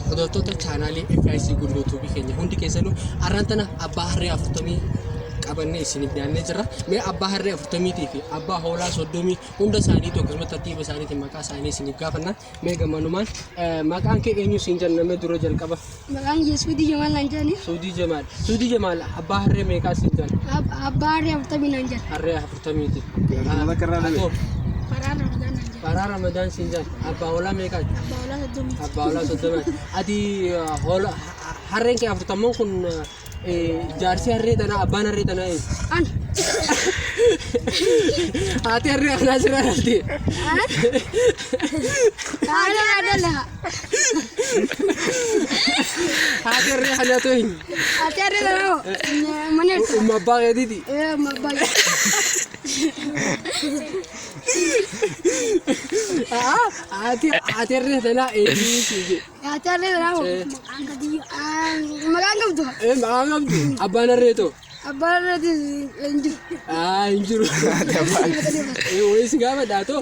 Hordoftoota chaanaalii FIC Guddoo Tuubii keenya hundi keessanuu har'aan tana abbaa harree 40 qabannee isiniif dhiyaannee jirra. Mee abbaa harree 40 fi abbaa hoolaa 30 hunda isaaniitu akkasumas tartiiba isaaniitiin maqaa isaanii isiniif gaafanna. Mee gamanumaan maqaan kee eenyu siin jenname dura jalqaba? Maqaan kiyya Suudii Jamaal naan jedhani. Suudii Jamaal. Suudii Jamaal abbaa harree meeqaa siin jedhan? Abbaa harree 40 naan jedhan. Harree 40ti. Gaafuma takka irraa dhabe. Atoo Faraa Ramadaan naan jedhan. Faraa Ramadaan siin jedhan. Abbaa hoolaa meeqaati? Abbaa hoolaa 30. Abbaa hoolaa 30. Ati hoola harreen kee 40n kun jaarsi harree tanaa abbaan harree tanaa eenyu? Ana. Haati harree kanaa sirraa dhalte. Haadha dhala. Haati harree kanaa ta'e eenyu? Haati harree tanaa hoo? Mana jirta. Umma abbaa keetiiti. Ee umma abbaa Haati harree tanaa eenyu? Haati harree tanaa hoo? Maqaan qabdu. Ee maqaan qabdu. Abbaan harree too. Abbaan harreetis hin jiru. Aa hin jiru. Wayii si gaafadhaa too.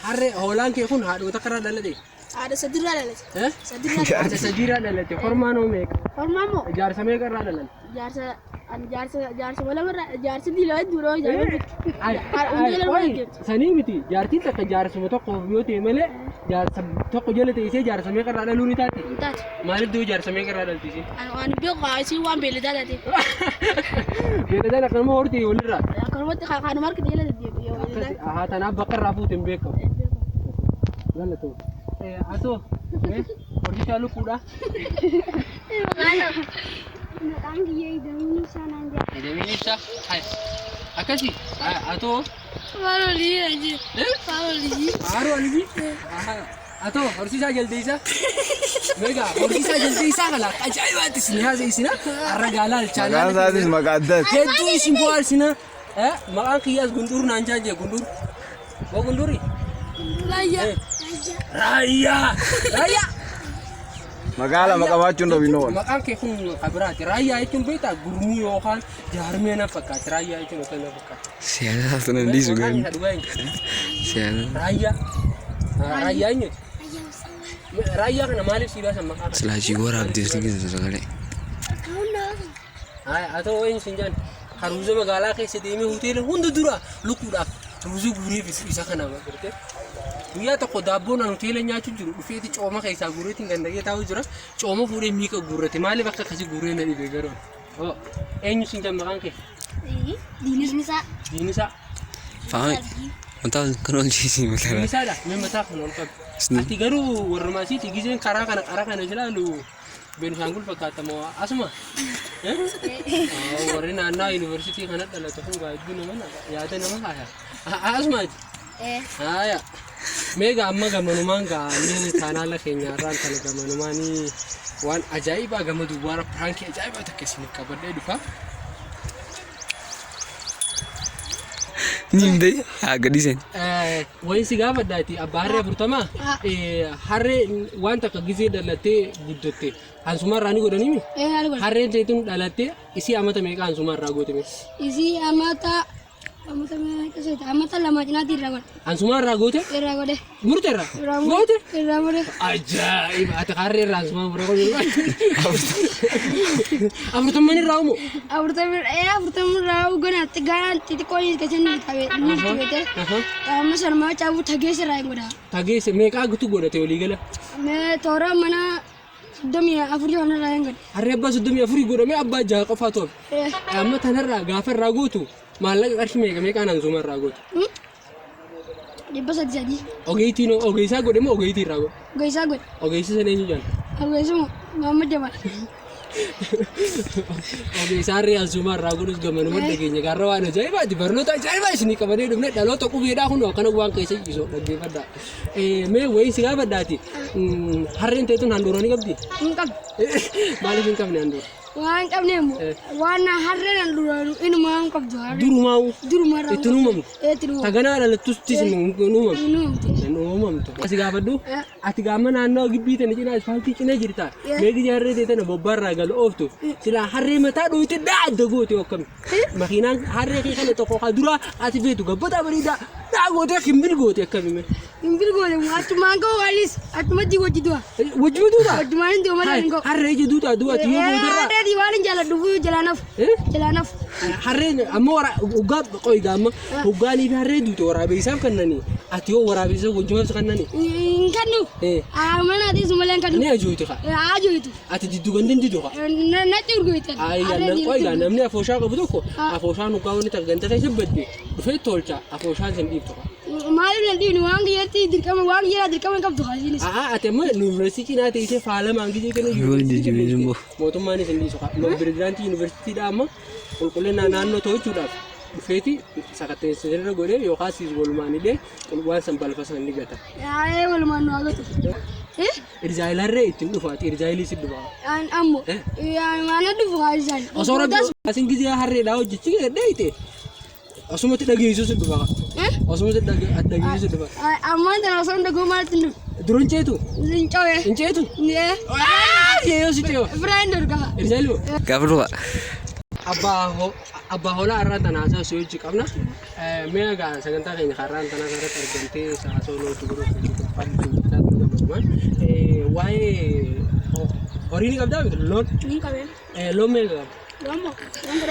Harree hoolaan kee kun haadhuma takka irraa dhalate. Haadha sadirraa dhalate. Eh? Sadirraa dhalate. Haadha sadiirraa dhalate. Kormaan hoo meeqa? Kormaan moo? Jaarsa meeqa irraa dhalate? Jaarsa ani jaarsa jaarsa walamarraa jaarsi diilaa hedduudha jaarsa. Ay, Haadha ay, hundee lama qoy, jirti. sanii miti jaartiin takka jaarsuma tokko yoo ta'e malee jaarsa tokko jala teessee jaarsa meeqa irraa dhaluu ni taati? Hin taatu. Maaliif duu jaarsa meeqa irraa dhalti isiin? Ani waan beeku isiin waan beelladaa taate. Beelladaan akkanuma horti walirraa. Akkanumatti kanuma harki jala deddeebi'ee Akkasi haa tanaaf bakka irraa fuute hin beekamu. Galatoo. Atoo horsiisaa lukkuudha. Maqaan kiyya Idamiin Ibsaa naan jedha. Idamiin Ibsaa. Akkasi atoo. Faaroo Liyii naan jedha. Faaroo Liyii. Faaroo Liyii. Atoo horsiisaa jaldeessaa. Meegaa horsiisaa jaldeessaa kana akka ajaa'ibaatti isin haasa'isina. Har'a gaalaa Maqaan isaatis maqaa addaati. Hedduu isin bohaarsina. Maqaan kiyyaas Gunduur naan jaan jee Gunduur. Boo Gunduuri? Raayyaa. Raayyaa. Raayyaa. Maqaa lama qabaachuun dhabin oolu. Maqaan kee kun kan biraati. Raayyaa jechuun beektaa gurmuu yookaan jaarmee na fakkaata. Raayyaa jechuun akkana na fakkaata. Siyaasa sana hin dhiisu Maqaan gani. isaa dhugaa eenyu? Siyaasa. Raayyaa. Raayyaa eenyuti? Raayyaa kana maaliif sii baasan maqaa kana? Silaashii waraabdee si keessa sagalee. Haa ta'u eenyu siin jaan haruuza magaalaa keessa deemee hoteela hunda dura lukkuudhaaf ruuzii guuree fidu isa kana gartee. Guyyaa tokko daabboon an hoteela nyaachuu jiru dhufeeti cooma keessaa guureetiin gandagee taa'uu jira. Cooma fuudhee miiqa guurrate maaliif akka akkasii guuree na dhibe garuu. Oo eenyu siin jaan maqaan kee? Diinisaa. Diinisaa. Faami. Wanta kan ol ciisii mataa. Diinisaadha mee mataa kana ol qabi. Ati garuu warrumaa asiiti gizeen karaa kana karaa kana ilaalu Beenishaangul fakkaata moo asuma? Eh? Warri naannaa yuunivarsiitii kana dhalate kun gaa hedduu nama yaada nama haaya. Asumaati? Haaya. Mee gaa amma gamanumaan gaa mee chaanaala keenya irraan kana gamanumaanii waan ajaa'ibaa gama duwwaara piraankii ajaa'ibaa takka isiniif qabadhee dhufa. Ni himte haa gadhiisan. Wayin si gaafadhaati abbaa harree 40 harree waan takka gizee dhalattee guddatte hansumaa irraa ni godhanii mi? Ee haala godha. Harreen teetun dhalattee isii amata meeqa hansumaa irraa goote mee? Isii amata amata meeqa seeta amata lama cinaatti irraa godhe. Hansumaa irraa goote? Irraa godhe. Murte irraa? Irraa mure. Goote? Irraa mure. Ajaa'iba! Ati harree irraa hansumaa mure kun afurtamman irraa umu? 40 irraa gana gana xixiqqoo keessatti tabe ni beete. Amma sarmaa caabuu tageessa irraa hin godha. Tageesse meeqaa gutu godhate walii gala? Mee toora mana 34 yoo irraa hin godhe. Harree abbaa 34 godhamee abbaa 6 qofaa to'ame. Amma tanarraa gaafa irraa gootu maallaqa qarshii meeqa meeqaan hansuuma irraa gootu? 300 sadii. Ogeettiin ogeessaa godhe moo ogeettii irraa godhe? Ogeessaa godhe. Ogeessi sana eenyu jedhama? Ogeessuma Muhammad Jamal. Ogeessaa harree hansuuma irraa godhus gamanuma dhageenya gaarra waan ajaa'ibaati barnoota ajaa'ibaa isinii qabannee dhufne dhaloota qubeedhaa kun akkana waan keessa ciisu dhaggeeffadhaa. Mee wayii si gaafadhaati harreen teetun handhuura ni qabdi? Hin qabdu. Maaliif hin qabne handhuura? Waan hin qabne immoo waan harreen handhuura inumaa hin qabdu harreen. Durumaa'u Duruma irraa. ittiin uumamu. Ee ittiin uumamu. Taganaa dhalattustis hin uumamtu. Hin uumamtu. Hin uumamtu. Asi gaafadhu. Ati gaama naannoo gibbii tana cinaa ispaaltii cina jirta. Mee gijee harree tee tana bobbaarraa galu ooftu. Silaa harree mataa dhooyte dhaa adda goote akkami. Makiinaan harree kee kana tokko ka duraa ati feetu gabbataa bareedaa dhaa gootee kimbil goote akkami mee. Hin bilgoole achumaan ga'u anis achumatti wajji du'a. Wajjuma duuta? Wajjumaan hin du'a malee hin ga'u. Harree ija duuta du'a ati yoo boodarraa. Harree waan hin jaaladhu jalaan hafu. Jalaan hafu. Harreen amma wara hoggaa qoyga amma hoggaanii fi harreen duute waraabeessaaf kennanii ati yoo waraabeessa wajjumaaf kennanii. Hin kennu. Mana ati malee hin kennu. Ni ajooti kaa. Ajooti. Ati jiddu gandeen didu kaa. Natti urgoytan. Qoyga namni afooshaa qabu tokko afooshaan hoggaa wanni takka ganda keessa badde dhufee tolcha afooshaan sin dhiiftu kaa. Maaliif na dhiibni waan kiyyatti dirqama waan kiyyaa dirqama hin qabdu kaasiinis. Aa ati amma yuunivarsiitii cinaa teessee faalamaan gisee kennu mootummaanis hin dhiisu kaa. Pirezidaantii yuunivarsiitiidhaa amma qulqullina naannoo to'achuudhaaf dhufeeti sakatteessa irra godhee yookaan siis walumaan illee waan san balfa san ni gata. Yaa'ee walumaan nu hagatu. Irzaayilarree ittiin dhufaati irzaayilii si dhufa. Ammoo maana dhufu kaasisaan. Osoo rabbi asin gisee harreedhaa hojjechi dheeyite osumatti dhageessu si dhufa. Osumatti dhageessu si dhufa. Ammaan tana osoo hin dhagoo maaltti hin dhufu. Dura hin ceetu? Hin cawee. Hin ceetu? Yoo si ceewa. Firaa hin dorgaa. Irzaayilii. Gaafa dhufa. Abbaa hoolaa har'aan tana haasaa osoo hojii qabna. Mee egaa sagantaa keenya har'aan tana irratti argamtee haasoo nuti godhuuf waa'ee horii ni qabdaa miti loon? Ni qabee. Loon meeqa qabda? Loon moo? Loon 10.